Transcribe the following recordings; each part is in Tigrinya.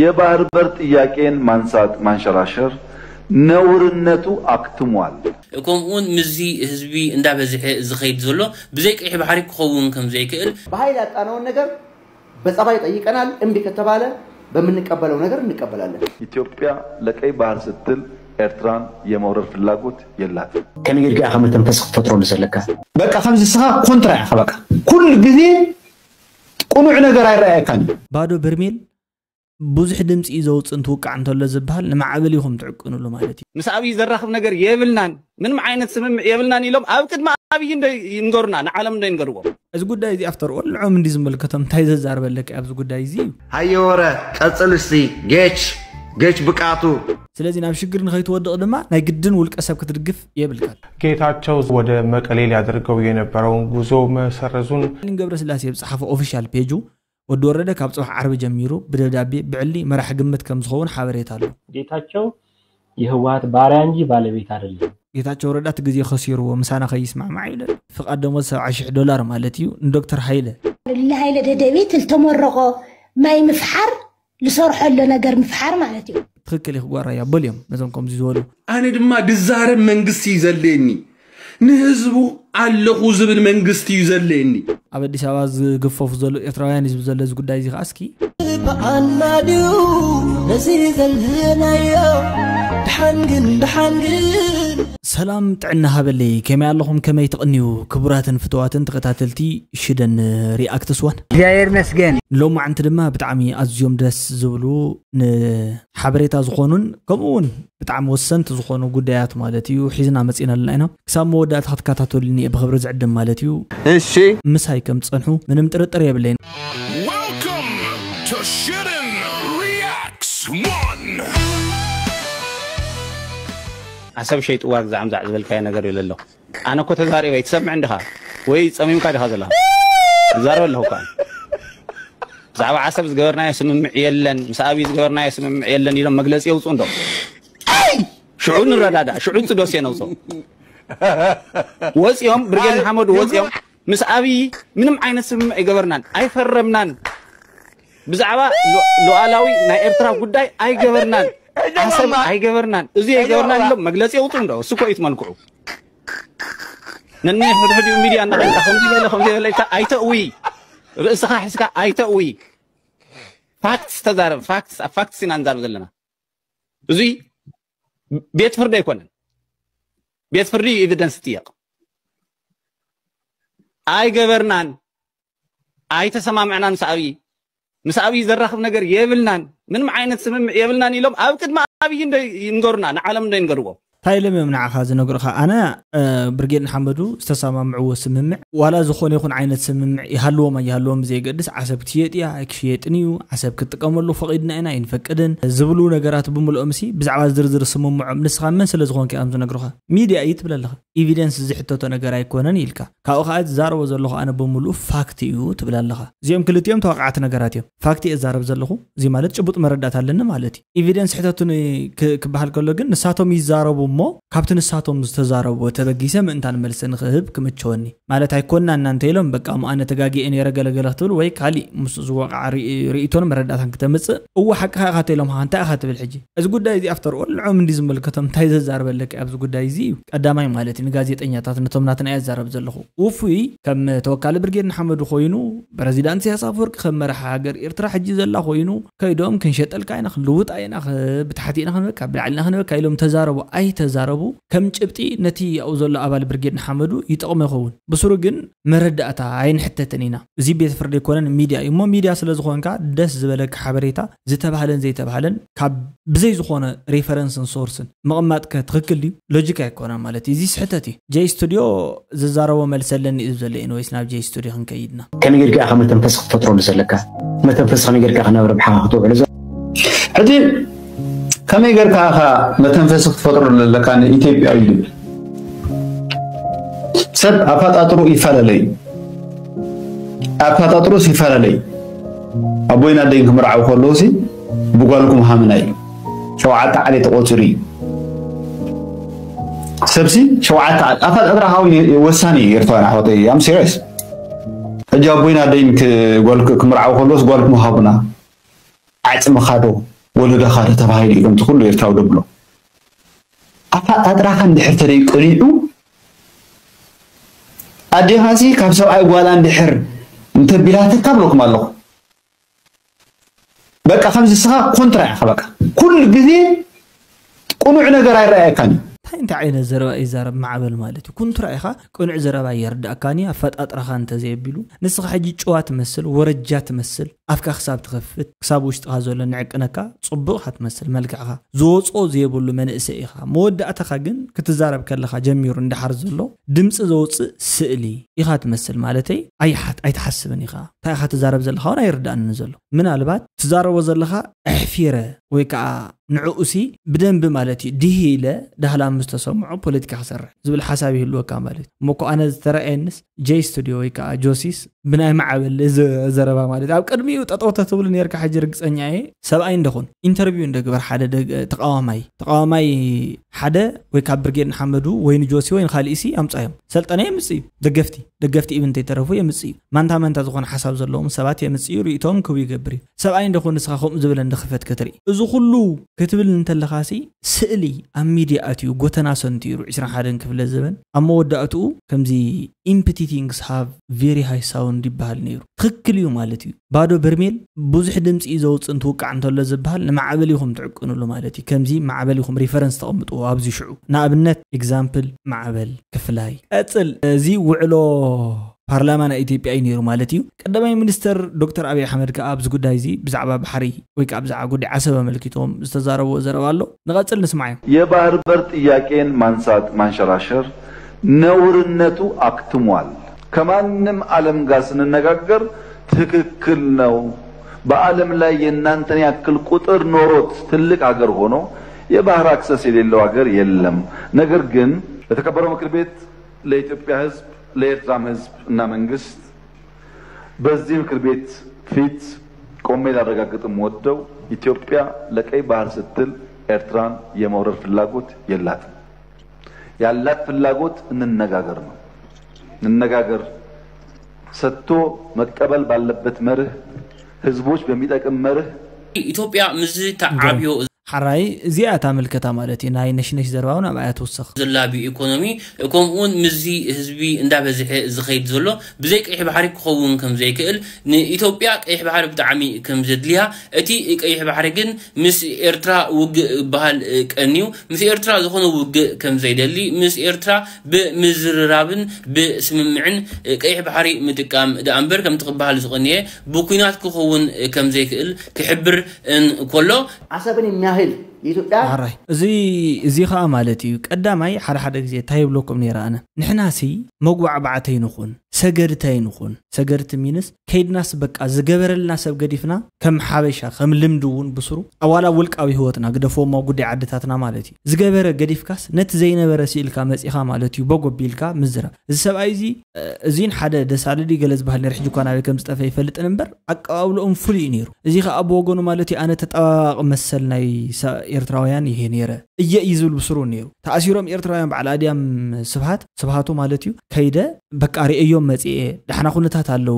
የባህር በር ጥያቄን ማንሳት ማንሸራሸር ነውርነቱ ኣክትሟል። ከምኡውን ምስዚ ህዝቢ እንዳበዝሐ ዝኸይድ ዘሎ ብዘይ ቀይሕ ባሕሪ ክኸውን ከም ዘይክእል በኃይል ያጣነውን ነገር በጸባይ ጠይቀናል። እምቢ ከተባለ በምንቀበለው ነገር እንቀበላለን። ኢትዮጵያ ለቀይ ባህር ስትል ኤርትራን የመውረር ፍላጎት የላትም። ከመይ ጌርካ ኢኻ መተንፈሲ ክትፈጥረሉ ዘለካ? በቃ ከምዚ ንስኻ ኮንትራ ኢኻ። በቃ ኩሉ ግዜ ቅኑዕ ነገር ኣይረኣየካን እዩ። ባዶ በርሜል ብዙሕ ድምፂ እዩ ዘውፅእ እንትውቃዕ እንተሎ ዝበሃል ንማዕበል ኢኹም ትዕቅንሉ ማለት እዩ። ምስ ኣብይ ዘራኽብ ነገር የብልናን፣ ምንም ዓይነት ስምምዕ የብልናን ኢሎም ኣብ ቅድሚ ኣብይ እንዶ ይንገሩና፣ ንዓለም እንዶ ይንገርዎም። እዚ ጉዳይ እዚ ኣፍተር ኦል ንዖም እንዲ ዝመልከቶም እንታይ ዘዛርበለካ ኣብዚ ጉዳይ እዚ እዩ። ሃየ ወረ ቀጽል እስቲ ጌች ጌች ብቃቱ ስለዚ ናብ ሽግር ንኸይትወድቕ ድማ ናይ ግድን ውልቀ ሰብ ክትድግፍ የብልካን። ጌታቸው ወደ መቀሌ ሊያደርገው የነበረውን ጉዞ መሰረዙን ገብረስላሴ ብጽሓፎ ኦፊሻል ፔጁ ወዲ ወረደ ካብ ጽባሕ ዓርቢ ጀሚሩ ብደብዳቤ ብዕሊ መራሕ ግምት ከም ዝኸውን ሓበሬታ ኣሎ። ጌታቸው የህወሓት ባሪያ እንጂ ባለቤት አይደለም። ጌታቸው ረዳ እቲ ግዜ ከሲርዎ ምሳና ከይስማዕማዕ ይብለና። ፍቓድ ደሞዝ ሰብዓ ሽሕ ዶላር ማለት እዩ ንዶክተር ሃይለ። ንሃይለ ደደቢት ልተመረቆ ማይ ምፍሓር ልሰርሖ ኣሎ ነገር ምፍሓር ማለት እዩ። ትኽክል ኢኺ ጓራያ በልዮም ነዞም ከምዚ ዝበሉ። ኣነ ድማ ድዛረብ መንግስቲ እዩ ዘድልየኒ። ንህዝቡ ኣለኹ ዝብል መንግስቲ እዩ ዘድልየኒ። ኣብ ኣዲስ ኣበባ ዝግፈፉ ዘለዉ ኤርትራውያን እዩ ዝብል ዘሎ እዚ ጉዳይ እዚ ከኣ እስኪ። ብኣና ድዩ ነዚ ዘለናዮ ድሓን ግን ድሓን ግን ሰላም ጥዕና ሃበለይ ከመይ ኣለኹም ከመይ ትቕንዩ ክቡራትን ፍትዋትን ተኸታተልቲ ሽደን ሪኣክትስ ዋን እግዚኣብሔር ይመስገን። ሎማዓንቲ ድማ ብጣዕሚ ኣዝዮም ደስ ዝብሉ ንሓበሬታ ዝኾኑን ከምኡ እውን ብጣዕሚ ወሰንቲ ዝኾኑ ጉዳያት ማለት እዩ ሒዝና መፂእና ኣለና ኢና። ክሳብ መወዳእታ ክትከታተሉኒ እየ ብኽብሪ ዝዕድም ማለት እዩ። እሺ። ምሳይ ከም ትፀንሑ ምንም ጥርጥር የብለይን። Welcome to Shootin' Reacts One. ዓሰብ ሸይጥዋ ግዛዕ ምዛዕ ዝበልካዮ ነገር የለ ኣሎ ኣነ እኮ ተዛሪበ ኣይትሰምዕን ዲኻ ወይ ጸሚምካ ዲኻ ዘለኻ ትዛረብ ኣለኹ እኳ ብዛዕባ ዓሰብ ዝገበርናዮ ስምምዕ የለን ምስ ኣብይ ዝገበርናዮ ስምምዕ የለን ኢሎም መግለፂ የውፁ እንዶ ሽዑ ንረዳዳእ ሽዑ ፅዶሴ ነውፅኦ ወፂኦም ብርጌድ ንሓመዱ ወፂኦም ምስ ኣብይ ምንም ዓይነት ስምምዕ ኣይገበርናን ኣይፈረምናን ብዛዕባ ሉዓላዊ ናይ ኤርትራ ጉዳይ ኣይገበርናን ዓሰብ ኣይገበርናን እዚ ኣይገበርናን ኢሎም መግለፂ የውፅኡ እንዶ እሱ እኮ እዩ እቲ መልክዑ ነኒ ሕድሕዲኡ ሚድያ እናቐልካ ከምዚ በለ ከምዚ በለ ኢልካ ኣይተእዊ ርእስኻ ሒዝካ ኣይተእዊ ፋክትስ ተዛረብ ፋክትስ ኣብ ፋክትስ ኢና ንዛረብ ዘለና እዙይ ቤት ፍርዲ ኣይኮነን ቤት ፍርዲ እዩ ኤቪደንስ ዝጥየቕ ኣይገበርናን ኣይተሰማምዕናን ምስ ኣብይ ምስ ኣብይ ዘራኽብ ነገር የብልናን ምንም ዓይነት ስምምዕ የብልናን ኢሎም ኣብ ቅድሚ ኣብይ እንዶ ይንገሩና ንዓለም እንዶ ይንገርዎም እንታይ ኢሎም እዮም ንዓኻ ዝነግሩኻ ኣነ ብርጌድ ንሓመዱ ዝተሰማምዕዎ ስምምዕ ዋላ ዝኾነ ይኹን ዓይነት ስምምዕ ይሃልዎም ኣይሃልዎም ብዘየገድስ ዓሰብ ክትሽየጥ እያ ኣይክሽየጥን እዩ ዓሰብ ክትጥቀመሉ ፈቒድና ኢና ኣይንፈቅድን ዝብሉ ነገራት ብምልኦም ሲ ብዛዕባ ዝርዝር ስምምዖም ንስኻ መን ስለ ዝኾንካ እዮም ዝነግሩኻ ሚድያ እዩ ትብል ኣለኻ ኤቪደንስ ዝሕተቶ ነገር ኣይኮነን ኢልካ ካብኡ ከዓ ዝዛረቦ ዘለኹ ኣነ ብምሉኡ ፋክት እዩ ትብል ኣለኻ እዚኦም ክልቲኦም ተዋቃዕቲ ነገራት እዮም ፋክት እየ ዝዛረብ ዘለኹ እዚ ማለት ጭቡጥ መረዳት ኣለኒ ማለት እዩ ኤቪደንስ ሕተቱኒ ክበሃል ከሎ ግን ንሳቶም ይዛረቡ እሞ ካብቲ ንሳቶም ዝተዛረብዎ ተበጊሰ ምእንታን መልሲ ንኽህብ ክምቸወኒ ማለት ኣይኮንና እና እንተኢሎም በቃ እሞ ኣነ ተጋጊኤ ነይረ ገለገለ ክትብል ወይ ካሊእ ምስ ዝወቃዕ ርእይቶን መረዳእታን ክተምፅእ እወ ሓቅኻ ኢኻ ተኢሎምኻ እንታይ ኢኻ ትብል ሕጂ እዚ ጉዳይ እዚ ኣፍተር ኦል ንዖም እንዲ ዝመልከቶም እንታይ ዘዛርበለካ ኣብዚ ጉዳይ እዚ እዩ ቀዳማይ ማለት እዩ ንጋዜጠኛታት ነቶም ናትና እየ ዝዛረብ ዘለኹ ውፉይ ከም ተወካሊ ብርጌድ ንሓመዱ ኮይኑ ፕረዚዳንት ኢሳያስ ኣፈወርቂ ከም መራሒ ሃገር ኤርትራ ሕጂ ዘላ ኮይኑ ከይዶም ክንሸጠልካ ኢና ክንልውጣ ኢና ብታሕቲ ኢና ክንበካ ብላዕሊ ኢና ክንበካ ኢሎም ተዛረቡ ኣይተዛረቡ ከም ጭብጢ ነቲ ኣብኡ ዘሎ ኣባል ብርጌድ ንሓመዱ ይጠቕሞ ይኸውን ብስሩ ግን መረዳእታ ኣይንሕተትን ኢና እዚ ቤት ፍርዲ ኣይኮነን ሚድያ እዩ እሞ ሚድያ ስለ ዝኾንካ ደስ ዝበለካ ሓበሬታ ዝተባህለን ዘይተባህለን ካብ ብዘይ ዝኾነ ሪፈረንስን ሶርስን ምቕማጥከ ትኽክል ድዩ ሎጂክ ኣይኮነን ማለት እዩ እዚ ስሕተት እዩ ጀይ ስቱዲዮ ዝዛረቦ መልሲ ኣለኒ እዩ ዘሎ ኢንወይስ ናብ ጀይ ስቱዲዮ ክንከይድና ከመይ ጌርካ ኢኻ መተንፈሲ ክትፈጥረሉ ዘለካ መተንፈሲ ከመይ ጌርካ ክነብር ብሓኻ ክትውዕሉ ሕጂ ከመይ ጌርካ ኢኻ መተንፈሲ ክትፈጥረሉ ዘለካ ንኢትዮጵያዊ ልብል ሰብ ኣፋጣጥሩ ይፈላለ እዩ ኣፋጣጥሩስ ይፈላለ እዩ ኣቦይን ኣደይን ክምርዓው ከለውሲ ብጓልኩም ሃምና እዩ ሸውዓተ ዓሌት ተቆፂሩ እዩ ሰብሲ ሸውዓተ ዓሌት ኣፋጣጥራ ሃው ወሳኒ እዩ ኤርትራውያን ኣሕዋተይ ኣም ሲሪየስ ሕጂ ኣቦይን ኣደይን ክምርዓው ከለውስ ጓልኩም ሃቡና ዓጽምኻ ዶ ወለዶኻ ዶ ተባሂሉ እዩ ከምቲ ኩሉ ኤርትራዊ ደብሎ። ኣፈጣጥራኻ እንድሕር ተደይ ቅኒዑ ኣዴኻሲ ካብ ሰብኣይ ጓላ እንድሕር እንተቢላትካ ብለኩም ኣለኹ። በቃ ከምዚ ስኻ ኮንትራ ኢኻ። በቃ ኩሉ ግዜ ቅኑዕ ነገር ኣይረኣየካን እዩ። እንታይ እንታይ ዓይነት ዘረባ እዩ ዛረብ ማዕበል ማለት እዩ? ኩንትራ ኢኻ፣ ቅኑዕ ዘረባ የርዳእካን እዩ። ኣፈጣጥራኻ እንተዘየቢሉ ንስኻ ሕጂ ጭዋ ትመስል፣ ወረጃ ትመስል፣ ኣፍካ ክሳብ ትኸፍት ክሳብ ውሽጥኻ ዘሎ ንዕቅነካ ጽቡቕ ኢኻ ትመስል። መልክዕኻ ዝወጾ ዘየብሉ መንእሰይ ኢኻ። መወዳእታኻ ግን ክትዛረብ ከለኻ ጀሚሩ እንድሓር ዘሎ ድምፂ ዘውፅእ ስእሊ ኢኻ ትመስል። ማለተይ ኣይሓት ኣይትሓስብን ኢኻ። እንታይ ኢኻ ትዛረብ ዘለኻ እውን ኣይርዳእንን ዘሎ። ምናልባት ትዛረቦ ዘለኻ ኣሕፊረ ወይ ከዓ ንዕኡሲ ብደንቢ ማለት እዩ ድሂ ኢለ ዳህላ ምስ ተሰምዖ ፖለቲካ ክሰርሕ ዝብል ሓሳብ ይህልወካ ማለት እዩ። እሞ እኮ ኣነ ዝተረኣየንስ ጄ ስቱዲዮ ወይ ከዓ ጆሲስ ብናይ ማዕበል ዘረባ ማለት ኣብ ቅድሚኡ ጠጠው ተትብሉ ነርካ ሕጂ ርግፀኛ እየ። ሰብኣይ እንደኹን ኢንተርቪው እንደግበር ሓደ ተቃዋማይ ተቃዋማይ ሓደ ወይ ካብ ብርጌድ ንሓመዱ ወይ ንጆሲ ወይ ንካሊእሲ ኣምፃዮም ሰልጠነ የምፅእ እዩ። ደገፍቲ ደገፍቲ ኢብ እንተይተረፉ የምፅእ እዩ። ማንታ ማንታ ዝኾነ ሓሳብ ዘለዎም ሰባት የምፅእ እዩ። ርእቶም ክው ይገብር እዩ። ሰብኣይ እንደኹን ንስኻ ከምኡ ዝበለ እንድኽፈት ክትርኢ እዚ ኩሉ ክትብል እንተለኻሲ ስእሊ ኣብ ሚድያ ኣትዩ ጎተና ሰንቲሩ ዕስራን ሓደን ክፍለ ዘበን ኣብ መወዳእትኡ ከምዚ ኢምፕቲ ቲንግስ ሃቭ ቬሪ ሃይ ሳውንድ ይበሃል ነይሩ። ትኽክል እዩ ማለት እዩ። ባዶ በርሜል ብዙሕ ድምፂ እዩ ዘውፅእ እንትውቃዕ እንተሎ ዝበሃል ንማዕበል ኢኹም ትዕቅኑሉ ማለት እዩ። ከምዚ ማዕበል ኢኹም ሪፈረንስ ተቐምጥዎ ኣብዚ ሽዑ ንኣብነት ኤግዛምፕል ማዕበል ክፍላይ ቀፅል እዚ ውዕሎ ፓርላማ ናይ ኢትዮጵያ እዩ ነይሩ ማለት እዩ። ቀዳማይ ሚኒስተር ዶክተር ኣብይ ኣሕመድ ከኣ ኣብዚ ጉዳይ እዚ ብዛዕባ ባሕሪ ወይ ከዓ ብዛዕባ ጉዳይ ዓሰብ ኣመልኪቶም ዝተዛረብዎ ዘረባ ኣሎ። ንቐፅል ንስማዓዮ። የባህር በር ጥያቄን ማንሳት ማንሸራሸር ነውርነቱ አክትሟል። ከማንም ዓለም ጋር ስንነጋገር ትክክል ነው። በዓለም ላይ የእናንተን ያክል ቁጥር ኖሮት ትልቅ ሀገር ሆኖ የባህር አክሰስ የሌለው ሀገር የለም። ነገር ግን ለተከበረው ምክር ቤት፣ ለኢትዮጵያ ህዝብ፣ ለኤርትራም ህዝብ እና መንግስት በዚህ ምክር ቤት ፊት ቆሜ ላረጋግጥ የምወደው ኢትዮጵያ ለቀይ ባህር ስትል ኤርትራን የመውረር ፍላጎት የላትም። ያላት ፍላጎት እንነጋገር ነው። እንነጋገር። ሰጥቶ መቀበል ባለበት መርህ፣ ህዝቦች በሚጠቅም መርህ ኢትዮጵያ ምስ ተዓብዮ ሓራይ እዚኣ እታ ምልከታ ማለት እዩ። ናይ ነሽነሽ ዘረባ እውን ኣብኣ እያ ትውሰኽ። ዘላ ብኢኮኖሚ ከምኡውን ምስዚ ህዝቢ እንዳበዝሐ ዝኸይድ ዘሎ ብዘይ ቀይሕ ባሕሪ ክኸውን ከም ዘይክእል ንኢትዮጵያ ቀይሕ ባሕሪ ብጣዕሚ ከም ዘድልያ እቲ ቀይሕ ባሕሪ ግን ምስ ኤርትራ ውግእ በሃል ቀንዩ ምስ ኤርትራ ዝኾነ ውግእ ከም ዘይደሊ ምስ ኤርትራ ብምዝርራብን ብስምምዕን ቀይሕ ባሕሪ ምጥቃም ደኣ እምበር ከምቲ ክበሃል ዝቐንየ ብኲናት ክኸውን ከም ዘይክእል ክሕብር እንከሎ ዓሰብን የሚያህል የኢትዮጵያ ሓራይ እዚ እዚ ኸኣ ማለት እዩ ቀዳማይ ሓደ ሓደ ግዜ እንታይ ይብለኩም ነይረ ኣነ ንሕናሲ መጓዕባዕቲ ኣይንኹን ሰገድቲ ኣይንኹን ሰገድቲ ሚንስ ከይድናስ በቃ ዝገበረልና ሰብ ገዲፍና ከም ሓበሻ ከም ልምዲ እውን ብስሩ ኣዋላ ውልቃዊ ህይወትና ግደፍዎ እሞ ጉዳይ ዓድታትና ማለት እዩ ዝገበረ ገዲፍካስ ነቲ ዘይነበረ ስኢልካ መፂኻ ማለት እዩ በጎ ቢልካ ምዝራብ እዚ ሰብኣይ እዚ እዚን ሓደ ደሳለ ድዩ ገለ ዝበሃል ነይሩ ሕጂ እኳ ናበይ ከም ዝጠፈ ይፈልጥን እምበር ኣቀባብልኦም ፍሉይ እዩ ነይሩ እዚ ከዓ ብወገኑ ማለት እዩ ኣነ ተጠባባቂ መሰል ናይ ኤርትራውያን ይሄ ነይረ እየ እዩ ዝብል ብስሩ ነይሩ ተኣሲሮም ኤርትራውያን በዓል ኣድያም ስብሃት ስብሃቱ ማለት እዩ ከይደ በቃ ርእዮም መፅኤ ዳሕና ኩነታት ኣለዉ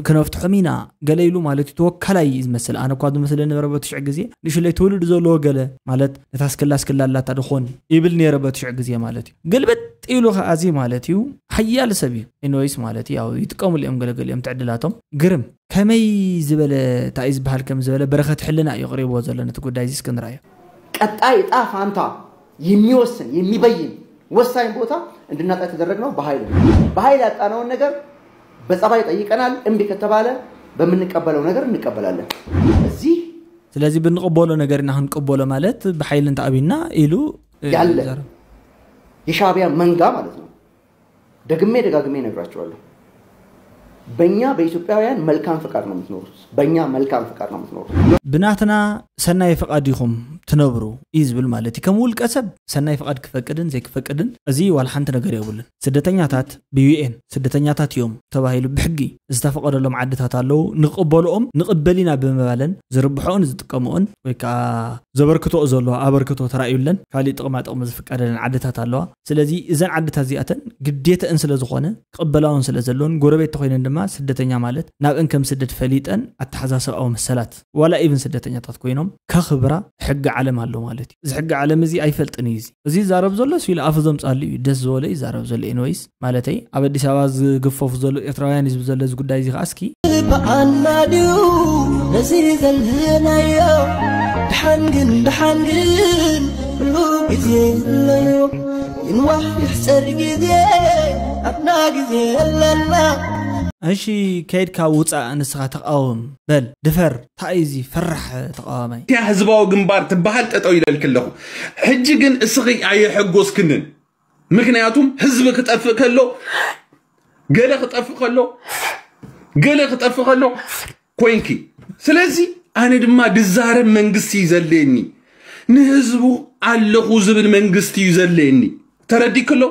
ክነፍትሖም ኢና ገለ ኢሉ ማለት እዩ ተወካላይ እዩ ዝመስል ኣነ እኳ ዝመስለ ነበረ በትሽዕ ግዜ ንሽለይ ትውልድ ዘለዎ ገለ ማለት ነታ ስክላ ስክላ ኣላታ ድኾን ይብል ነይረ በትሽዕ ግዜ ማለት እዩ ግልብጥ ኢሉ ከኣዚ ማለት እዩ ሓያል ሰብ እዩ ኢንወይስ ማለት እዩ ያው ይጥቀሙሉ እዮም ገለገሊኦም ትዕድላቶም ግርም ከመይ ዝበለ እንታይ ዝበሃል ከም ዝበለ በረኸት ሕልና እዩ ቅሪብዎ ዘሎ ነቲ ጉዳይ እዚ እስክንርኣዮ ቀጣይ እጣ ፋንታ የሚወስን የሚበይን ወሳኝ ቦታ እንድናጣ የተደረግነው በኃይል ነው። በኃይል ያጣነውን ነገር በጸባይ ጠይቀናል። እምቢ ከተባለ በምንቀበለው ነገር እንቀበላለን። እዚህ ስለዚህ ብንቅበሎ ነገር ኢና ክንቅበሎ ማለት ብሓይሊ እንተኣብና ኢሉ ያለ የሻዕቢያ መንጋ ማለት ነው። ደግሜ ደጋግሜ እነግራቸዋለሁ። በእኛ በኢትዮጵያውያን መልካም ፍቃድ ነው የምትኖሩት። በእኛ መልካም ፍቃድ ነው የምትኖሩት። ብናትና ሰናይ ፍቃድ ኢኹም ትነብሩ እዩ ዝብል ማለት እዩ። ከም ውልቀ ሰብ ሰናይ ፍቃድ ክፈቅድን ዘይክፈቅድን እዚ ዋላ ሓንቲ ነገር የብሉን። ስደተኛታት ብ UN ስደተኛታት እዮም ተባሂሉ ብሕጊ ዝተፈቀደሎም ዓድታት ኣለዉ። ንቅበልኦም ንቅበል ኢና ብምባለን ዝርብሕኦን ዝጥቀምኦን ወይ ከዓ ዘበርክትኦ ዘለዋ ኣበርክቶ ተራእዩለን ካሊእ ጥቕማ ጥቕሚ ዝፍቀደለን ዓድታት ኣለዋ። ስለዚ እዘን ዓድታት እዚኣተን ግዴተእን ስለ ዝኾነ ክቕበላውን ስለ ዘለውን ጎረቤት ተኾይነን ድማ ስደተኛ ማለት ናብአን ከም ስደድ ፈሊጠን ኣተሓሳስባዊ መሰላት ዋላ ኢቭን ስደተኛታት ኮይኖም ከኽብራ ሕጊ ዓለም ኣሎ ማለት እዩ። እዚ ሕጊ ዓለም እዚ ኣይፈልጥን እዩ። እዚ እዚ ይዛረብ ዘሎ እሱ ኢሉ ኣፉ ዘምጻሉ እዩ። ደስ ዝበሎ ይዛረብ ዘሎ። ኤንወይስ ማለተይ ኣብ ኣዲስ ኣበባ ዝግፈፉ ዘሎ ኤርትራውያን እዩ ዝብል ዘሎ እዚ ጉዳይ እዚ ከዓ እስኪ ብኣና ድዩ ነዚ ዘለናዮ? ድሓን ግን ድሓን ግን ኩሉ ግዜ ኣለዮ። ይንዋሕ ይሕፀር ግዜ ኣብና ግዜ ኣለና። እሺ ከይድካ ውፃእ ንስኻ ተቃወም በል ድፈር። እንታይ እዚ ፈራሕ ተቃዋማይ? እቲያ ህዝባዊ ግንባር ትበሃል ጠጠው ኢለልክ ኣለኹ። ሕጂ ግን እስኺ ኣየሐጎስክንን። ምክንያቱም ህዝቢ ክጠፍእ ከሎ ገለ ክጠፍእ ከሎ ገለ ክጠፍእ ከሎ ኮይንኪ። ስለዚ ኣነ ድማ ድዛረብ መንግስቲ እዩ ዘለኒ። ንህዝቡ ኣለኹ ዝብል መንግስቲ እዩ ዘለኒ። ተረዲክሎ?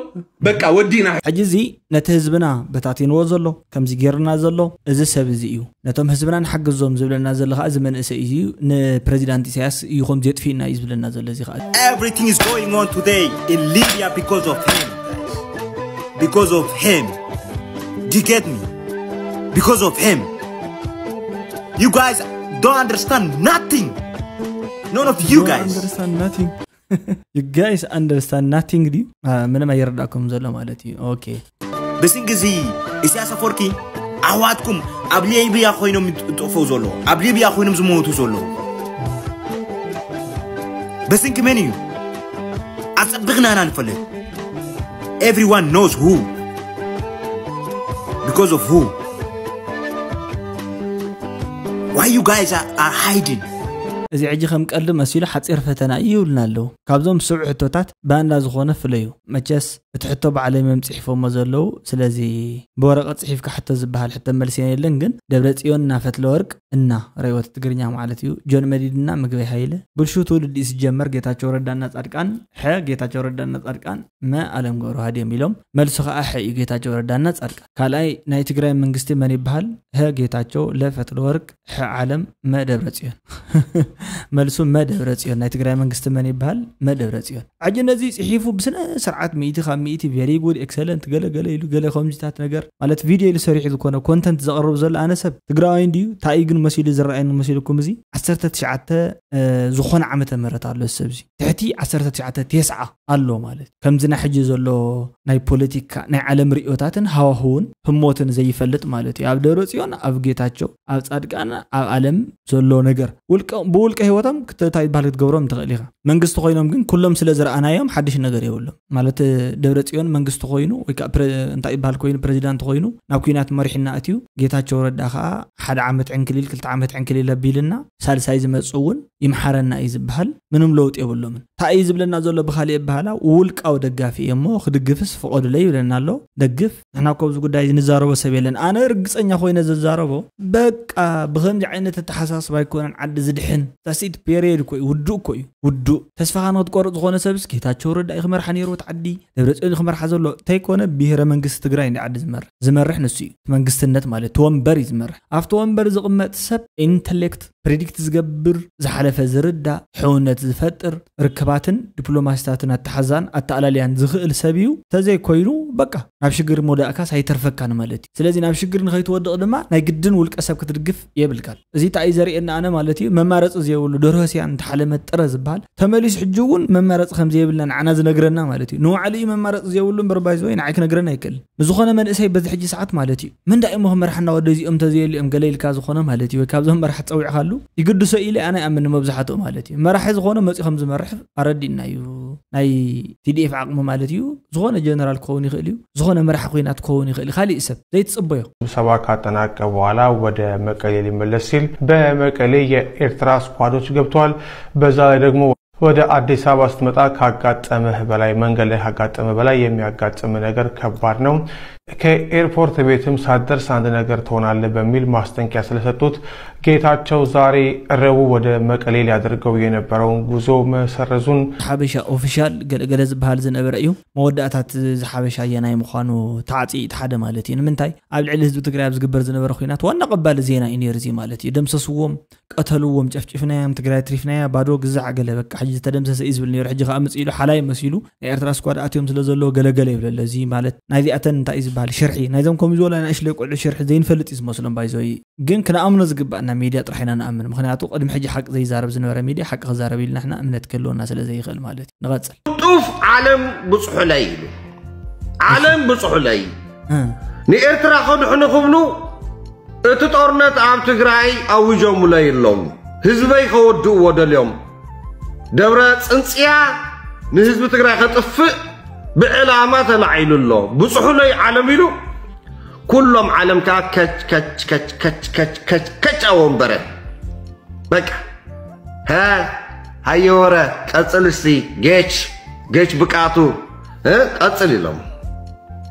በቃ ወዲና። ሕጂ እዚ ነቲ ህዝብና በታቲንዎ ዘሎ ከምዚ ጌርና ዘሎ እዚ ሰብ እዚ እዩ። ነቶም ህዝብና ንሓግዞም ዝብለና ዘሎ ከዓ እዚ መንእሰይ እዚ እዩ። ንፕሬዚዳንት ኢሳያስ እዩ ከም ዘጥፊእና እዩ ዝብለና ዘሎ እዚ ከዓ Everything is going on today in Libya because of him. Because of him. Do you get me? Because of him. You guys don't understand nothing. None of you guys. Understand nothing. You guys understand nothing ድዩ? ምንም ኣይረዳኩም ዘሎ ማለት እዩ። ኦኬ ብስን ግዜ ኢሳያስ ኣፈወርቂ ኣሕዋትኩም ኣብ ሊብያ ኮይኖም ይጥፍኡ ዘለዉ ኣብ ሊብያ ኮይኖም ዝሞቱ ዘለዉ በስንኪ መን እዩ ኣጸቢቕና ኢና ንፈልጥ everyone knows who because of who why you guys are, are hiding እዚ ሕጂ ከም ቀልዲ መሲሉ ሓፂር ፈተና እዩ ይብሉና ኣለዉ። ካብዞም ስዑ ሕቶታት ባንዳ ዝኾነ ፍለዩ። መቸስ እቲ ሕቶ ባዕለይ መምፅሒፎሞ ዘለዉ። ስለዚ ብወረቐት ፅሒፍካ ሕቶ ዝበሃል ሕቶ መልሲ የለን። ግን ደብረ ፅዮን እና ፈትለ ወርቅ እና ረይወት ትግርኛ ማለት እዩ። ጆን መዲድ እና ምግበይ ሃይለ ብልሹ ትውልዲ ዝጀመር ጌታቸው ረዳና ፃድቃን ሐ ጌታቸው ረዳና ፃድቃን መ ኣለም ገብረዋህድ እዮም ኢሎም። መልሱ ከዓ ሐ እዩ ጌታቸው ረዳና ፃድቃን። ካልኣይ ናይ ትግራይ መንግስቲ መን ይበሃል? ሀ ጌታቸው፣ ለ ፈትለ ወርቅ፣ ሐ ዓለም፣ መ ደብረ ፅዮን። መልሱ መ ደብረ ፅዮን። ናይ ትግራይ መንግስቲ መን ይበሃል? መ ደብረ ፅዮን። ሕጂ ነዚ ፅሒፉ ብስነ ስርዓት ሚእቲ ካብ ሚእቲ very good excellent ገለ ገለ ኢሉ ገለ ከምዚታት ነገር ማለት ቪድዮ ኢሉ ሰሪሑ ዝኾነ ኮንተንት ዘቕርብ ዘሎ ኣነ ሰብ ትግራዋይ እንድዩ እንታይ ግን መሲሉ ዝረኣየኒ መሲልኩም እዚ ዓሰርተ ትሽዓተ ዝኾነ ዓመተ ምህረት ኣሎ እዚ ሰብ እዚ ትሕቲ ዓሰርተ ትሽዓተ ተስዓ ኣሎ ማለት ከምዚ ናይ ሕጂ ዘሎ ናይ ፖለቲካ ናይ ዓለም ርእዮታትን ሃዋህውን ህሞትን ዘይፈልጥ ማለት እዩ። ኣብ ደብረ ፅዮን ኣብ ጌታቸው ኣብ ፃድቃን ኣብ ዓለም ዘሎ ነገር ውልቀ ብውልቀ ህይወቶም ክተ- እንታይ ይበሃል ክትገብሮም ትኽእል ኢኻ። መንግስቲ ኮይኖም ግን ኩሎም ስለ ዝረኣናዮም ሓድሽ ነገር የብሎም ማለት ደብረ ፅዮን መንግስቲ ኮይኑ ወይ ከዓ ፕረ- እንታይ ይበሃል ኮይኑ ፕሬዚዳንት ኮይኑ ናብ ኩናት መሪሕና ኣትዩ ጌታቸው ረዳ ከዓ ሓደ ዓመት ዕንክሊል ክልተ ዓመት ዕንክሊል ኣቢልና ሳልሳይ ዝመፅእ እውን ይምሓረና እዩ ዝበሃል ምንም ለውጢ የብሎምን። እንታይ እዩ ዝብለና ዘሎ ብካሊእ ኣበሃላ ውልቃዊ ደጋፊ እየ እሞ ክድግፍስ ፍቐዱለይ ይብለና ኣሎ። ደግፍ ንሕና እኮ ኣብዚ ጉዳይ እዚ ንዛረቦ ሰብ የለን። ኣነ ርግፀኛ ኮይነ ዝዛረቦ በቃ ብከምዚ ዓይነት ኣተሓሳስባ ኣይኮነን ዓዲ ዝድሕን ታሲት ፔሪየድ እኮ እዩ ውዱእ እኮ እዩ ውዱእ ተስፋኻ ንክትቆርጥ ዝኾነ ሰብስ ጌታቸው ረዳ እዩ ክመርሓ ነይሩ እቲ ዓዲ ደብረፅዮን እዩ ክመርሓ ዘሎ እንተይኮነ ብሄረ መንግስቲ ትግራይ እንዲ ዓዲ ዝመርሕ ዝመርሕ ንሱ እዩ መንግስትነት ማለት እቲ ወንበር እዩ ዝመርሕ ኣብቲ ወንበር ዝቕመጥ ሰብ ኢንተሌክት ፕሪዲክት ዝገብር ዝሓለፈ ዝርዳእ ሕውነት ዝፈጥር ርክባትን ዲፕሎማሲታትን ኣተሓዛን ኣተኣላልያን ዝኽእል ሰብ እዩ ተዘይኮይኑ በቃ ናብ ሽግር መውዳእካስ ኣይተርፈካን ማለት እዩ ስለዚ ናብ ሽግር ንኸይትወድቕ ድማ ናይ ግድን ውልቀ ሰብ ክትድግፍ የብልካን እዚ እንታይ እዩ ዘርእየና ኣነ ማለት እዩ መማረፂ ዘይብሉ ደርሆ ስያን እንተሓለመት ጥረ ዝበሃል ተመሊሱ ሕጂ እውን መማረፂ ከም ዘይብልና ንዓና ዝነግረና ማለት እዩ ንባዕሉ እዩ መማረፂ ዘይብሉ እምበር ባይዘወይ ንዓይ ክነግረና ኣይክእልን ንዝኾነ መንእሰይ በዚ ሕጂ ሰዓት ማለት እዩ መንዳይ እሞ ክመርሓና ወደ እዚኦም ተዘየልዮም ገለ ኢልካ ዝኾነ ማለት እዩ ወይ ካብዞም መራሕቲ ፀዊዕኻሉ ይግድሶ ኢለ ኣነ ይኣምን ንመብዛሕትኡ ማለት እዩ መራሒ ዝኾነ መፂኡ ከም ዝመርሕ ኣረዲእና እዩ ናይ ቲዲኤፍ ዓቕሚ ማለት እዩ ዝኾነ ጀነራል ክኸውን ይኽእል እዩ ዝኾነ መራሒ ኩናት ክኸውን ይኽእል እዩ ካሊእ ሰብ ዘይትፅበዮ ስብሰባ ካጠናቀቀ በኋላ ወደ መቀሌ ሊመለስ ሲል በመቀሌ የኤርትራ ስኳዶች ገብተዋል። በዛ ላይ ደግሞ ወደ አዲስ አበባ ስትመጣ ካጋጠመህ በላይ መንገድ ላይ ካጋጠመህ በላይ የሚያጋጥም ነገር ከባድ ነው። ከኤርፖርት ቤትም ሳትደርስ አንድ ነገር ትሆናለህ በሚል ማስጠንቀቂያ ስለሰጡት ጌታቸው ዛሬ ረቡዕ ወደ መቀሌ ሊያደርገው የነበረውን ጉዞ መሰረዙን ሓበሻ ኦፊሻል ገለገለ ዝበሃል ዝነበረ እዩ መወዳእታት ዝሓበሻ ኣየናይ ምዃኑ ተዓፂ እቲ ሓደ ማለት እዩ ንምንታይ ኣብ ልዕሊ ህዝቢ ትግራይ ኣብ ዝግበር ዝነበረ ኩናት ዋና ቀባሊ ዜና እዩ ነይሩ እዚ ማለት እዩ ደምሰስዎም ቀተልዎም ጨፍጭፍናዮም ትግራይ ትሪፍናያ ባዶ ግዛዕ ገለ በቃ ሕጂ ዝተደምሰሰ እዩ ዝብል ነይሩ ሕጂ ከዓ ምፅእ ኢሉ ሓላይ መሲሉ ናይ ኤርትራ ስኳድ ኣትዮም ስለ ዘለዎ ገለገለ ይብለለ እዚ ማለት ናይዚኣተን እንታይ እዩ ዝበሃል ሽርሒ ናይዞም ከምኡ ዝበሉ ኣናእሽለይ ቆልዑ ሽርሒ ዘይንፈልጥ እዩ ዝመስሎም ባይዞይ። ግን ክንኣምኖ ዝግባእና ሚድያ ጥራሕ ኢና ንኣምን። ምክንያቱ ቅድሚ ሕጂ ሓቂ ዘይዛረብ ዝነበረ ሚድያ ሓቂ ክዛረብ ኢሉ ንሕና እምነት ክህልወና ስለ ዘይኽእል ማለት እዩ። ንቐጽል። ጡፍ ዓለም ብጽሑለይ ኢሉ። ዓለም ብጽሑለይ ንኤርትራ ከድሕኑ ክብሉ እቲ ጦርነት ኣብ ትግራይ ኣውጆምለይ ኣለዉ። ህዝበይ ከወድእዎ ደልዮም። ደብረ ጽንጽያ ንህዝቢ ትግራይ ከጥፍእ ብዕላማ ተላዒሉ ኣሎ። ብጽሑለይ ዓለም ኢሉ ኩሎም ዓለም ከኣ ከች ከች ከች ከች ከች ከች ከች ኣወንበረ። በቃ ሃ ሃየ ወረ ቀጽል እስቲ ጌች ጌች ብቃቱ እ ቀጽል ኢሎም።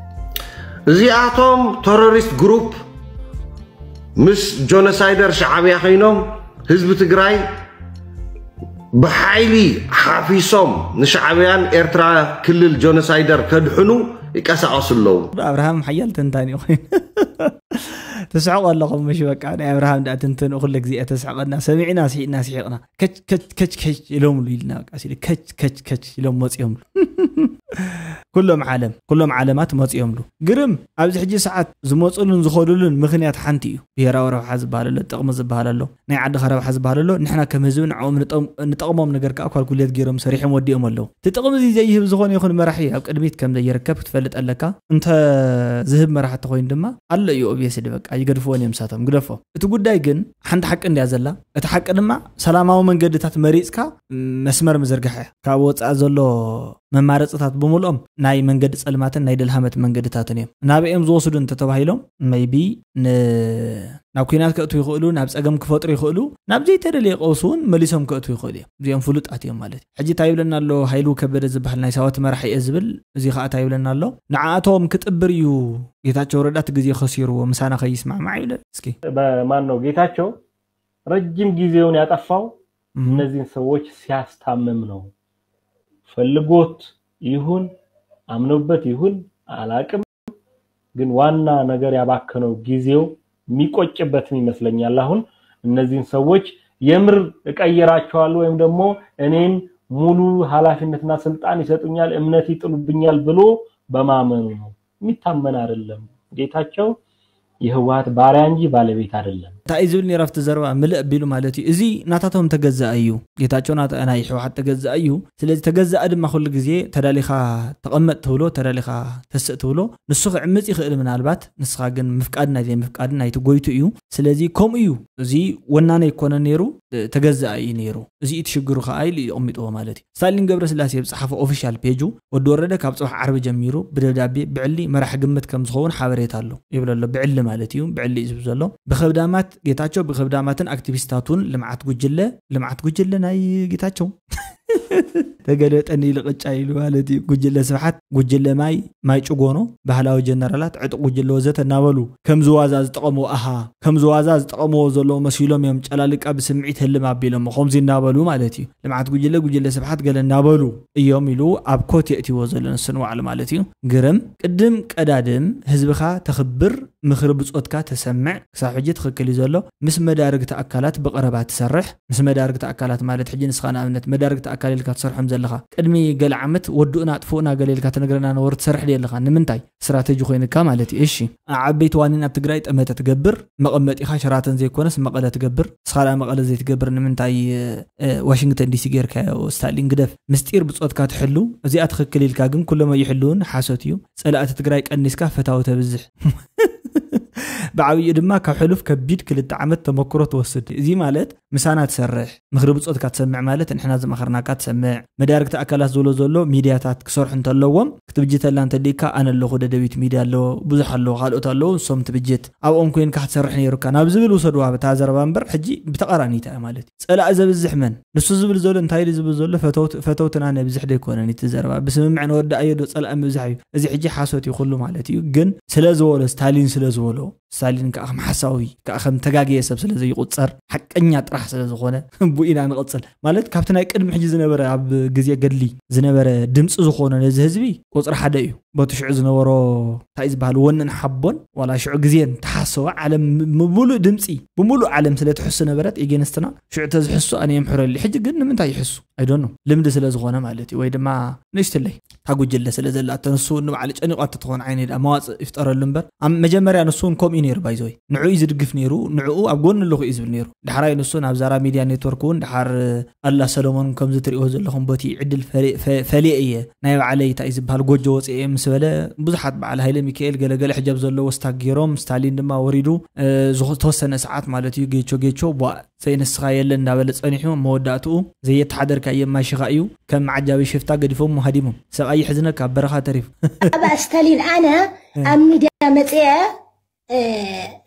እዚኣቶም ተሮሪስት ግሩፕ ምስ ጆኖሳይደር ሻዕብያ ኮይኖም ህዝቢ ትግራይ ብሓይሊ ሓፊሶም ንሻዕብያን ኤርትራ ክልል ጆኖሳይደር ከድሕኑ ይቀሳቀሱ ኣለዉ። ኣብርሃም ሓያል ተንታኒ ኮይኑ ትስሕቁ ኣለኹም ምሽ በቃ ናይ ኣብርሃም ዳ ትንትን ኩሉ ግዜ ተስሕቀና ሰሚዕና ስሒቅና ስሒቅና ከች ከች ከች ከች ኢሎምሉ ኢልና በቃ ሲሉ ከች ከች ከች ኢሎም መጽዮምሉ ኩሎም ዓለም ኩሎም ዓለማት መጽዮምሉ ግርም ኣብዚ ሕጂ ሰዓት ዝመጽሉን ዝኸዱሉን ምክንያት ሓንቲ እዩ። ብሄራዊ ረብሓ ዝበሃል ኣሎ፣ ጥቕሚ ዝበሃል ኣሎ፣ ናይ ዓድኻ ረብሓ ዝበሃል ኣሎ። ንሕና ከም ህዝቢ ንዕኦም ንጠቕሞም ነገር ከዓ ኳልኩሌት ገይሮም ሰሪሖም ወዲኦም ኣለዉ። እቲ ጥቕሚ እዚ ዘይህብ ዝኾነ ይኹን መራሒ ኣብ ቅድሚት ከም ዘይርከብ ክትፈልጥ ኣለካ። እንተ ዝህብ መራሒ ተኾይኑ ድማ ኣሎ እዩ ኦብየስሊ በቃ ይገድፍዎን እዮም ንሳቶም ግደፎ። እቲ ጉዳይ ግን ሓንቲ ሓቂ እንድያ ዘላ። እቲ ሓቂ ድማ ሰላማዊ መንገድታት መሪፅካ መስመር ምዝርጋሕ እያ። ካብ ወፃኢ ዘሎ መማረፅታት ብምልኦም ናይ መንገዲ ፀልማትን ናይ ደልሃመት መንገድታትን እዮም። ናበይ እዮም ዝወስዱ እንተተባሂሎም maybe ን ናብ ኲናት ከእትዉ ይኽእሉ፣ ናብ ፀገም ክፈጥሩ ይኽእሉ፣ ናብ ዘይተደለየ ቀውሲ እውን መሊሶም ከእትዉ ይኽእሉ እዮም። እዚኦም ፍሉጣት እዮም ማለት እዩ። ሕጂ እንታይ ይብለና ኣሎ? ሃይሉ ከበደ ዝበሃል ናይ ሳወት መራሒ እየ ዝብል እዚ ከዓ እንታይ ይብለና ኣሎ? ንዓኣቶም ክጥብር እዩ ጌታቸው ረዳ እቲ ግዜ ከሲርዎ ምሳና ከይስማዕማዕ ይብለ እስኪ ማን ነው ጌታቸው ረጅም ጊዜውን ያጠፋው እነዚህን ሰዎች ሲያስታምም ነው። ፈልጎት ይሁን አምኖበት ይሁን አላቅም፣ ግን ዋና ነገር ያባከነው ጊዜው የሚቆጭበትም ይመስለኛል። አሁን እነዚህን ሰዎች የምር እቀይራቸዋለሁ ወይም ደግሞ እኔን ሙሉ ኃላፊነትና ስልጣን ይሰጡኛል፣ እምነት ይጥሉብኛል ብሎ በማመኑ ነው። የሚታመን አይደለም። ጌታቸው የህወሓት ባሪያ እንጂ ባለቤት አይደለም። እንታይ እዩ ዝብል ነይሩ ኣብቲ ዘረባ ምልእ ቢሉ ማለት እዩ። እዚ ናታቶም ተገዛእ እዩ። ጌታቸው ናይ ህወሓት ተገዛእ እዩ። ስለዚ ተገዛእ ድማ ኩሉ ግዜ ተዳሊኻ ተቐመጥ ትብሎ፣ ተዳሊኻ ተስእ ትብሎ። ንሱ ክዕምፅ ይኽእል ምናልባት፣ ንስኻ ግን ምፍቃድ ናይ ዘይምፍቃድ ናይቲ ጎይቱ እዩ። ስለዚ ከምኡ እዩ። እዚ ወናነ ይኮነ ነይሩ፣ ተገዛእ እዩ ነይሩ። እዚ እቲ ሽግሩ ከኣ ኢሉ እዩ ኣቐሚጥዎ ማለት እዩ። ስታሊን ገብረስላሴ ኣብ ዝጸሓፎ ኦፊሻል ፔጁ፣ ወዲ ወረደ ካብ ጽባሕ ዓርቢ ጀሚሩ ብደብዳቤ ብዕሊ መራሒ ግምት ከም ዝኸውን ሓበሬታ ኣሎ ይብል ኣሎ። ብዕሊ ማለት እዩ፣ ብዕሊ እዩ ዝብል ዘሎ። ብኸብዳማት ጌታቸው፣ ብኸብዳማትን ኣክቲቪስታቱን ልምዓት ጉጅለ፣ ልምዓት ጉጅለ ናይ ጌታቸው ተገልበጠኒ ኢሉ ቅጫ ኢሉ ማለት እዩ። ጉጅለ ስብሓት፣ ጉጅለ ማይ፣ ማይ ጭጎኖ፣ ባህላዊ ጀነራላት፣ ዕጡቕ ጉጅለ ወዘተ እናበሉ ከምዚ ዋዛ ዝጠቐምዎ ኣሃ ከምዚ ዋዛ ዝጠቐምዎ ዘለዉ መሲሎም እዮም ጨላሊቃ ብስምዒት ህልም ኣቢሎሞ ከምዚ እናበሉ ማለት እዩ። ልምዓት ጉጅለ ጉጅለ ስብሓት ገለ እናበሉ እዮም ኢሉ ኣብ ኮት የእትይዎ ዘሎ ንሱ ንባዕሉ ማለት እዩ። ግርም ቅድም ቀዳድም ህዝብኻ ተኽብር ምኽሪ ብጾትካ ተሰምዕ ክሳብ ሕጂ ትኽክል እዩ ዘሎ። ምስ መዳርግቲ ኣካላት ብቐረባ ትሰርሕ። ምስ መዳርግቲ ኣካላት ማለት ሕጂ ንስኻ ንኣብነት መዳርግቲ ኣካል ኢልካ ትሰርሖም ዘለኻ ቅድሚ ገለ ዓመት ወድኡና ኣጥፍኡና ገለ ኢልካ ትነግረና ነበሩ ትሰርሕ ድየ ኣለኻ ንምንታይ? ስትራተጂ ኮይንካ ማለት እዩ። እሺ ዓበይቲ ዋኒን ኣብ ትግራይ ጠመተ ትገብር መቐመጢኻ ሸራተን ዘይኮነስ መቐለ ትገብር። እስኻ ደኣ መቐለ ዘይትገብር ንምንታይ ዋሽንግተን ዲሲ ጌርካዮ? ስታሊን ግደፍ ምስጢር ብጾትካ ትሕሉ። እዚኣ ትኽክል ኢልካ ግን ኩሎም ኣይሕልውን ሓሶት እዩ። ጸላእቲ ትግራይ ቀኒስካ ፈታዊ ተብዝሕ። ብዓብዩ ድማ ካብ ሕሉፍ ከቢድ ክልተ ዓመት ተመክሮ ትወስድ። እዚ ማለት ምሳና ትሰርሕ ምኽሪ ብጾትካ ትሰምዕ ማለት ንሕና ዝመኸርናካ ትሰምዕ መዳርግቲ ኣካላት ዝብሎ ዘሎ ሚድያታት ክሰርሑ እንተለዎም ክትብጅተላ እንተሊካ ኣነ ኣለኹ ደደቢት ሚድያ ኣለዎ ብዙሕ ኣለዎ ካልኦት ኣለዉ ንሶም ትብጅት ኣብኦም ኮይንካ ክትሰርሕ ነይሩካ ናብ ዝብል ውሰድዋ በታ ዘረባ እምበር ሕጂ ብተቓራኒታ እያ ማለት እዩ ጸላኢ ዘብዝሕ መን ንሱ ዝብል ዘሎ እንታይ ኢሉ ዝብል ዘሎ ፈተውትና ነብዝሕ ዶ ኣይኮነን እቲ ዘረባ ብስምምዕ ንወዳእዮ ዶ ጸላኢ ምብዛሕ እዩ እዚ ሕጂ ሓሶት እዩ ኩሉ ማለት እዩ ግን ስለ ዝበሎ ስታሊን ስለ ዝበሎ ስታሊን ከዓ ከም ሓሳዊ ከዓ ከም ተጋግየ ሰብ ስለ ዘይቁፀር ሓቀኛ ጥራሕ ስለ ዝኾነ ብኡ ኢና ንቐፅል። ማለት ካብቲ ናይ ቅድሚ ሕጂ ዝነበረ ኣብ ግዜ ገድሊ ዝነበረ ድምፂ ዝኾነ ነዚ ህዝቢ ቁፅሪ ሓደ እዩ። በቲ ሽዑ ዝነበሮ እንታይ ዝበሃል ወንን ሓቦን ዋላ ሽዑ ግዜን ተሓሰወ ዓለም ብምሉእ ድምፂ ብምሉእ ዓለም ስለ ትሕሱ ነበረት ኤጌንስትና ሽዑ ተዝሕሱ ኣነ የምሕረሉ። ሕጂ ግን ንምንታይ ይሕሱ? ኣይዶኖ ልምዲ ስለ ዝኾነ ማለት እዩ። ወይ ድማ ንእሽትለይ እታ ጉጅለ ስለ ዘላቶ ንሱ ንባዕሉ ጨኒቋቶ ትኾን ዓይነ ዳ መዋፅእ ይፍጠረሉ እምበር ኣብ መጀመርያ ንሱ እውን ከምኡ እዩ ነይሩ። ባይዘወይ ንዕኡ እዩ ዝድግፍ ነይሩ። ንዕኡ ኣብ ጎኒ ኣለኹ እዩ ዝብል ነይሩ። ዳሕራይ ንሱ ናብ ዛራ ሚድያ ኔትወርክ እውን ድሓር ኣላ ሰሎሞን ከምዚ ትሪእዎ ዘለኹም በቲ ዕድል ፈሊ- ፈ- ፈሊየ እየ ናይ ባዕለይ እንታይ እዩ ዝበሃል ጎጆ ወፅአ እየ ምስ በለ ብዙሓት በዓል ሃይለ ሚካኤል ገለገለ ሕጃብ ዘለዎ ስታክ ገይሮም ስታሊን ድማ ወሪዱ እ፣ ዝኾ- ዝተወሰነ ሰዓት ማለት እዩ ጌቾ ጌቾ ቧ ዘይንስኻ የለን እንዳበለ ጸኒሑ መወዳእትኡ ዘየተሓደርካዮ ማሽኻ እዩ ከም ዓጃቢ ሽፍታ ገዲፎም ሃዲሞም። ሰብኣይ ይሕዝነካ ኣብ በረኻ ተሪፉ። ኣባ ስታሊን ኣነ ኣብ ሚድያ መፅአ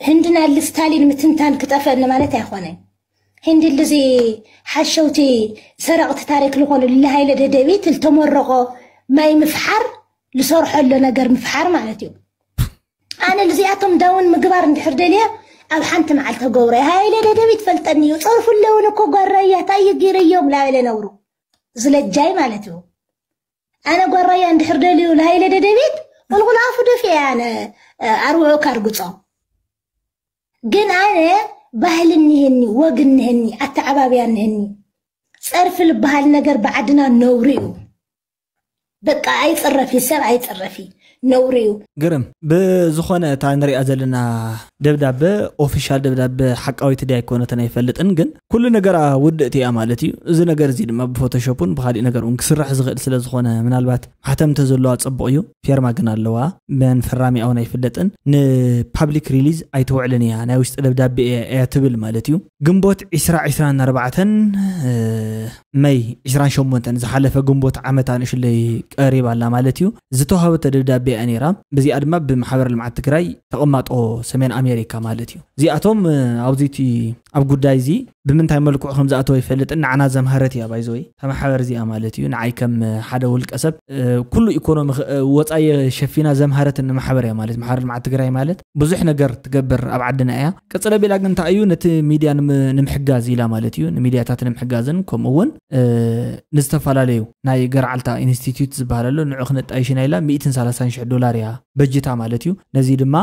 ህንድና ልስታሊን ምትንታን ክጠፈኒ ማለት ኣይኮነን። ህንዲ ልዚ ሓሸውቲ ሰረቕቲ ታሪክ ዝኾኑ ልሃይለ ደደቢት ልተመረቆ ማይ ምፍሓር ልሰርሖ ኣሎ ነገር ምፍሓር ማለት እዩ። ኣነ ልዚኣቶም ዳውን ምግባር እንድሕር ደልየ ኣብ ሓንቲ መዓልቲ ገብሮ ሃይለ ደደቢት ፈልጠኒ እዩ። ፀርፉ ኣለውን እኮ ጓራያ ታይ ገይረዮም ላበለ ነብሩ ዝለጃይ ማለት እዩ። ኣነ ጓራያ እንድሕር ደልዩ ለሃይለ ደደቢት ቁልቁል ኣፉ ደፊ ኣነ ኣርውዑ ካርግጾ። ግን ኣነ ባህል እኒህኒ፣ ወግ እኒህኒ፣ ኣተዓባብያ እኒህኒ። ፀርፊ ልበሃል ነገር ብዓድና ነውሪ እዩ። በቃ ኣይፅረፊ፣ ሰብ ኣይፅረፊ፣ ነውሪ እዩ። ግርም ብዝኾነ እታ ንሪኣ ዘለና ደብዳበ ኦፊሻል ደብዳበ ሓቃዊት ድያ ኣይኮነትን ኣይፈልጥን፣ ግን ኩሉ ነገራ ውድእቲ እያ ማለት እዩ። እዚ ነገር እዚ ድማ ብፎቶሾፕን ብካሊእ ነገር እውን ክስራሕ ዝኽእል ስለ ዝኾነ ምናልባት ማሕተም እንተዘለዋ ፅቡቕ እዩ። ፌርማ ግን ኣለዋ፣ መን ፈራሚኣ እውን ኣይፍለጥን። ንፓብሊክ ሪሊዝ ኣይትውዕልን እያ፣ ናይ ውሽጢ ደብዳቤ እያ እያ ትብል ማለት እዩ። ግንቦት ዕስራ ዕስራን ኣርባዕተን መይ ዕስራን ሸሞንተን ዝሓለፈ ግንቦት ዓመታ ንእሽለይ ቀሪባ ኣላ ማለት እዩ። ዝተዋሃበቶ ደብዳቤ እያ ነይራ። በዚኣ ድማ ብማሕበር ልምዓት ትግራይ ተቐማጦ ሰሜን ኣሜሪካ ማለት እዩ። እዚኣቶም ኣብዚቲ ኣብ ጉዳይ እዚ ብምንታይ መልክዑ ከም ዝኣተወ ይፈልጥን ንዓና ዘምሃረት እያ። ባይዘወይ ተማሓበር እዚኣ ማለት እዩ ንዓይ ከም ሓደ ውልቀ ሰብ ኩሉ ኢኮኖሚ ወፃኢ ሸፊና ዘምሃረትን ማሕበር እያ ማለት ማሕበር ልምዓት ትግራይ ማለት ብዙሕ ነገር ትገብር ኣብ ዓድና እያ። ቀፅለ ቢላ ግን እንታይ እዩ ነቲ ሚድያ ንምሕጋዝ ኢላ ማለት እዩ። ንሚድያታት ንምሕጋዝን ከምኡ እውን ንዝተፈላለዩ ናይ ገርዓልታ ኢንስቲትዩት ዝበሃል ኣሎ ንዑ ክነጣይሽና ኢላ ሚእትን ሰላሳን ሽሕ ዶላር እያ በጅታ ማለት እዩ። ነዚ ድማ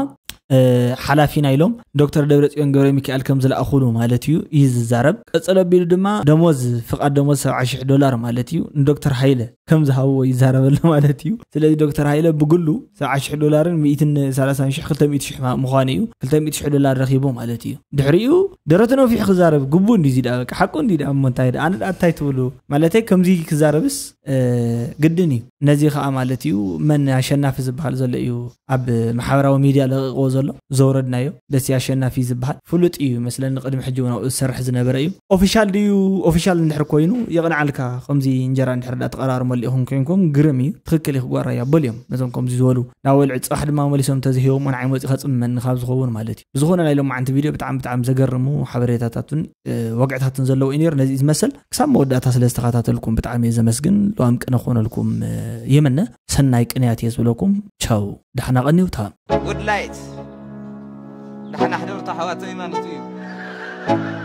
ሓላፊና ኢሎም ዶክተር ደብረፅዮን ገብረ ሚካኤል ከም ዝለኣኹሉ ማለት እዩ እዩ ዝዛረብ። ቀፅለ ቢሉ ድማ ደሞዝ ፍቓድ ደሞዝ ሰብዓ ሽሕ ዶላር ማለት እዩ ንዶክተር ሃይለ ከም ዝሃብዎ ይዛረበሉ ማለት እዩ። ስለዚ ዶክተር ሃይለ ብግሉ ሰብዓ ሽሕ ዶላርን ሚእትን ሰላሳን ሽሕ ክልተ ሚእቲ ሽሕ ምዃኑ እዩ። ክልተ ሚእቲ ሽሕ ዶላር ረኺቡ ማለት እዩ። ድሕሪኡ ደረቱ ነፊሑ ክዛረብ ግቡ እንዲ ዚ ደኣ በቃ ሓቁ እንዲ ደኣ እሞ እንታይ ደኣ ኣነ ደኣ እንታይ ትብሉ ማለተይ ከምዚ ክዛረብስ ግድን እዩ። ነዚ ከዓ ማለት እዩ መን ኣሸናፊ ዝበሃል ዘሎ እዩ ኣብ ማሕበራዊ ሚድያ ለቂቕዎ ዘሎ ዘውረድናዮ ደሲ ኣሸናፊ ዝበሃል ፍሉጥ እዩ መስለኒ። ቅድሚ ሕጂ እውን ኣብኡ ዝሰርሕ ዝነበረ እዩ። ኦፊሻል ድዩ? ኦፊሻል እንድሕር ኮይኑ የቕንዓልካ። ከምዚ እንጀራ እንድሕር ዳ ተቐራርመሉ ኢኹም ኮይንኩም ግርም እዩ። ትኽክል ኢኹ ጓራይ ኣበል እዮም ነዞም ከምዚ ዝበሉ ናብ ወልዒ ፅባሕ ድማ መሊሶም እንተዝህቦም ንዓይ መፂኡ ከፅምመኒ ካብ ዝኸውን ማለት እዩ። ብዝኾነ ናይ ሎማዓንቲ ቪድዮ ብጣዕሚ ብጣዕሚ ዘገርሙ ሓበሬታታትን ወግዕታትን ዘለዎ እዩ ነይሩ። ነዚ ዝመስል ክሳብ መወዳእታ ስለ ዝተኸታተልኩም ብጣዕሚ እየ ዘመስግን። ለዋም ቅነ ክኾነልኩም ይምነ። ሰናይ ቅንያት እየ ዝብለኩም። ቻው፣ ዳሕና ቀንዩ። ታም ጉድ ላይት ዳሕና ሕደርቱ ኣሕዋተይ ማለቱ እዩ።